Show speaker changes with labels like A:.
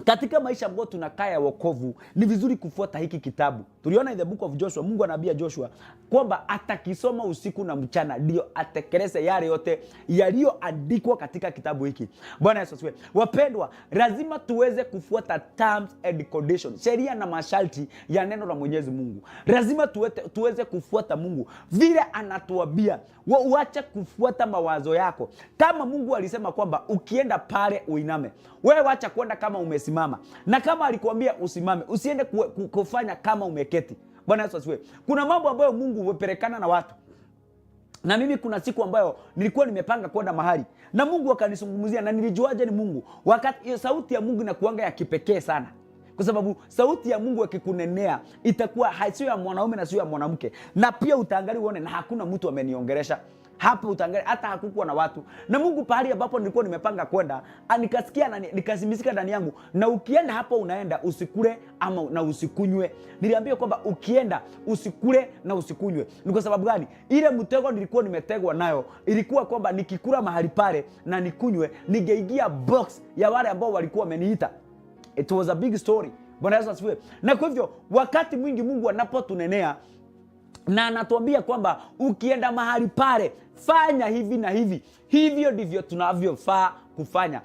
A: Katika maisha ambayo tunakaa ya wokovu, ni vizuri kufuata hiki kitabu. Tuliona in the book of Joshua, Mungu anaambia Joshua kwamba atakisoma usiku na mchana ndio atekeleze yale yote yaliyoandikwa katika kitabu hiki. Bwana Yesu asifiwe. Wapendwa, lazima tuweze kufuata terms and conditions, sheria na masharti ya neno la Mwenyezi Mungu. Lazima tuweze kufuata Mungu vile anatuambia. Uache kufuata mawazo yako. Kama Mungu alisema kwamba ukienda pale uiname, wewe wacha kwenda kama umesimama, na kama alikuambia usimame, usiende kufanya kama umeketi. Bwana Yesu asifiwe. Kuna mambo ambayo Mungu hupelekana na watu na mimi kuna siku ambayo nilikuwa nimepanga kwenda mahali na Mungu akanizungumzia, na nilijuaje ni Mungu? Wakati hiyo sauti ya Mungu inakuanga ya kipekee sana, kwa sababu sauti ya Mungu akikunenea itakuwa sio ya mwanaume na sio ya mwanamke, na pia utaangalia uone, na hakuna mtu ameniongelesha hapo, utaangalia hata hakukuwa na watu. Na Mungu pahali ambapo nilikuwa nimepanga kwenda, nikasikia na nikasimizika ndani yangu, na ukienda hapo unaenda usikule ama na usikunywe. Niliambiwa kwamba ukienda usikule na usikunywe. Ni kwa sababu gani? Ile mtego nilikuwa nimetegwa nayo ilikuwa kwamba nikikula mahali pale na nikunywe, ningeingia box ya wale ambao walikuwa wameniita. It was a big story. Bwana Yesu asifiwe. Na kwa hivyo wakati mwingi Mungu anapotunenea na anatuambia kwamba ukienda mahali pale fanya hivi na hivi, hivyo ndivyo tunavyofaa kufanya.